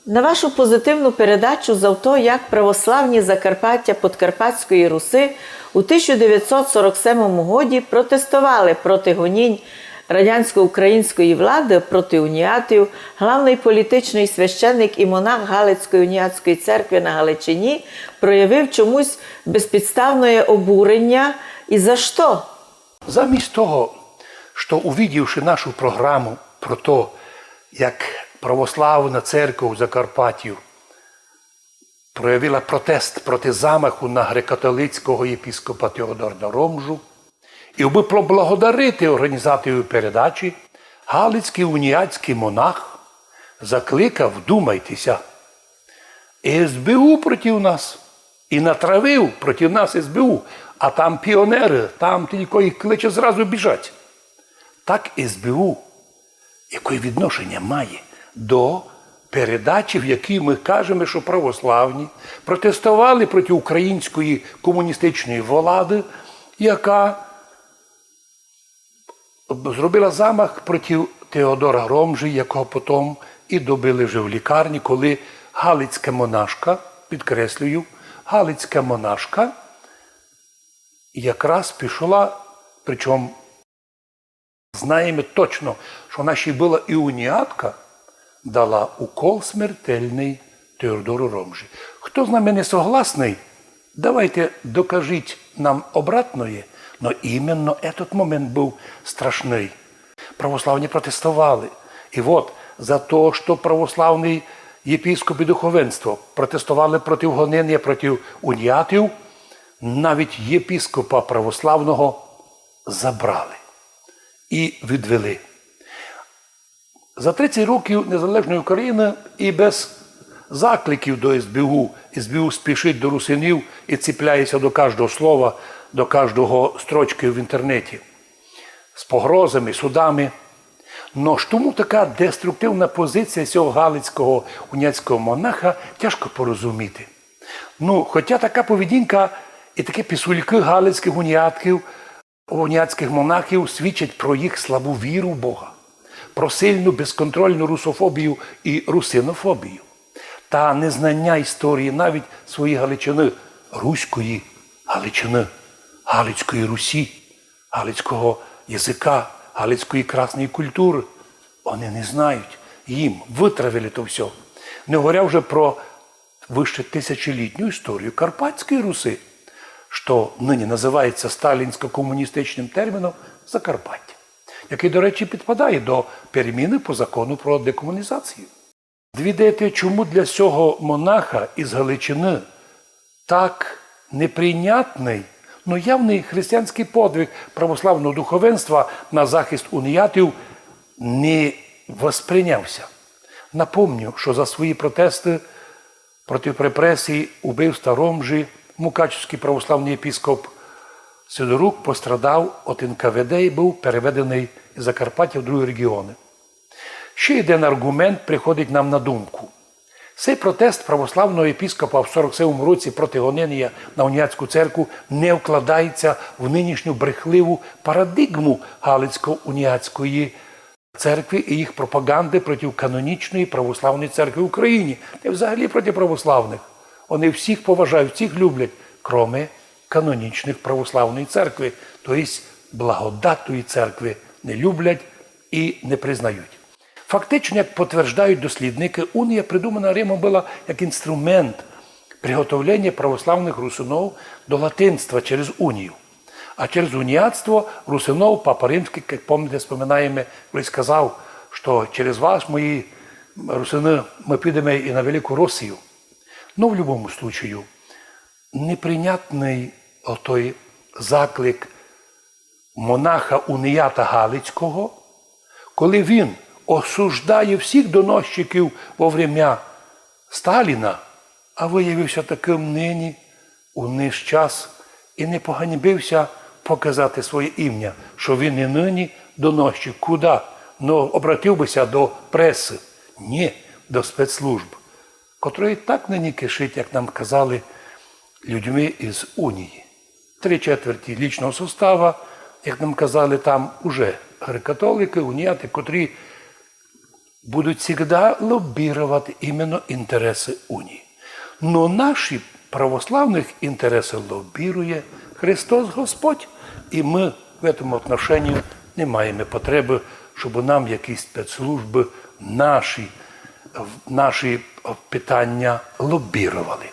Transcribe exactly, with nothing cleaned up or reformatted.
На вашу позитивну передачу за то, як православні Закарпаття Подкарпатської Руси у тисяча девятьсот сорок семому годі протестовали проти гонінь радянсько-української влади проти уніатів, главный політичный священник і монах Галицької уніатської церкви на Галичині проявив чомусь безпідставноє обурення. І за што? Замість того, што, увидівши нашу програму про то, як православна церква у Закарпаттю проявила протест проти замаху на грекокатолицького єпископа Теодора Ромжу, і аби поблагодарити організаторів передачі, галицькый уніатськый монах закликав, вдумайте ся, СБУ проти нас. І натравив проти нас СБУ, а там піонеры, там тілько їх кличе, зразу біжать. Так СБУ, яке відношення має до передачі, в якій ми кажемо, што православні протестовали проти української комуністичної влади, яка зробила замах проти Теодора Ромжі, якого потім і добили вже в лікарні, коли галицька монашка, підкреслюю, галицька монашка якраз пішла, причому знаєме точно, што вона ще й была і уніатка, дала укол смертельный Теодору Ромжі. Хто з нами не согласный, давайте докажіть нам обратноє, но іменно этот момент быв страшный. Православні протестовали. І от за то, што православный єпископ і духовенство протестовали проти гонення проти уніатів, навіть єпископа православного забрали і відвели. За тридцять років незалежної України і без закликів до СБУ, СБУ спішить до русинів і ціпляє ся до каждого слова, до каждого строчки в інтернеті. З погрозами, судами. Но ж тому така деструктивна позиція сього галицького уніатського монаха, тяжко порозуміти. Ну, хотя така поведінка і такі пісулькы галицькых уніатків, уніатськых монахів свідчать про їх слабу віру в Бога, про сильну безконтрольну русофобію і русинофобію та незнаня історії навіть своєї Галичины, руської Галичины, Галицької Русі, галицького языка, галицької красної культуры. Они не знають. Їм вытравили то всьо. Не говоря вже про выше тисячолітню історію Карпатської Руси, што нині называється сталінсько-комуністичным терміном Закарпаття, якый, до речі, підпадає до переміны по закону про декомунізацію. Звідайте, чому для сього монаха із Галичины так неприйнятный, но явный християнськый подвиг православного духовенства на захист уніатів не восприйнявся. Напомню, што за свої протесты проти репресій, убивства Ромжі, мукачівськый православный єпископ Сидорук пострадав од НКВД і быв переведеный із Закарпаття в другі регіоны. Ще єден арґумент приходить нам на думку. Сей протест православного єпископа в сорок семому році проти гонення на уніатську церкву не вкладається в нынішню брехливу парадигму галицько-уніатської церкви і їх пропаганды проти канонічної православної церкви в Україні, та й взагалі проти православных. Они всіх поважають, всіх люблять, кроме канонічных православної церкви, то єсть благодатної церкви не люблять і не признають. Фактично, як потверждають дослідникы, унія придумана Римом была як інструмент приготовлення православных русинов до латинства через унію. А через уніатство русинов папа Римськый, як помните, споминаєме, колись казав, што через вас, мої русины, мы підеме і на Велику Росію. Но в любому случаю, неприйнятный отой заклик монаха уніата галицького, коли він осуждає всіх доносчиків во время Сталіна, а выявився такым нині у наш час і не поганьбився показати своє імня, што він і нині доносчик. Куда? Но обратив бы ся до пресы. Ні, до спецслужб, котрої так нині кишить, як нам казали, людьми із унії. Три четверті лічного состава, як нам казали, там уже греко-католикы, уніаты, котрі будуть всегда лоббировать именно интересы унии. Но наші православных интересы лоббирує Христос Господь, і мы в этом отношении не маєме потребы, щоб нам якісь спецслужбы наші, наші питання лоббировали.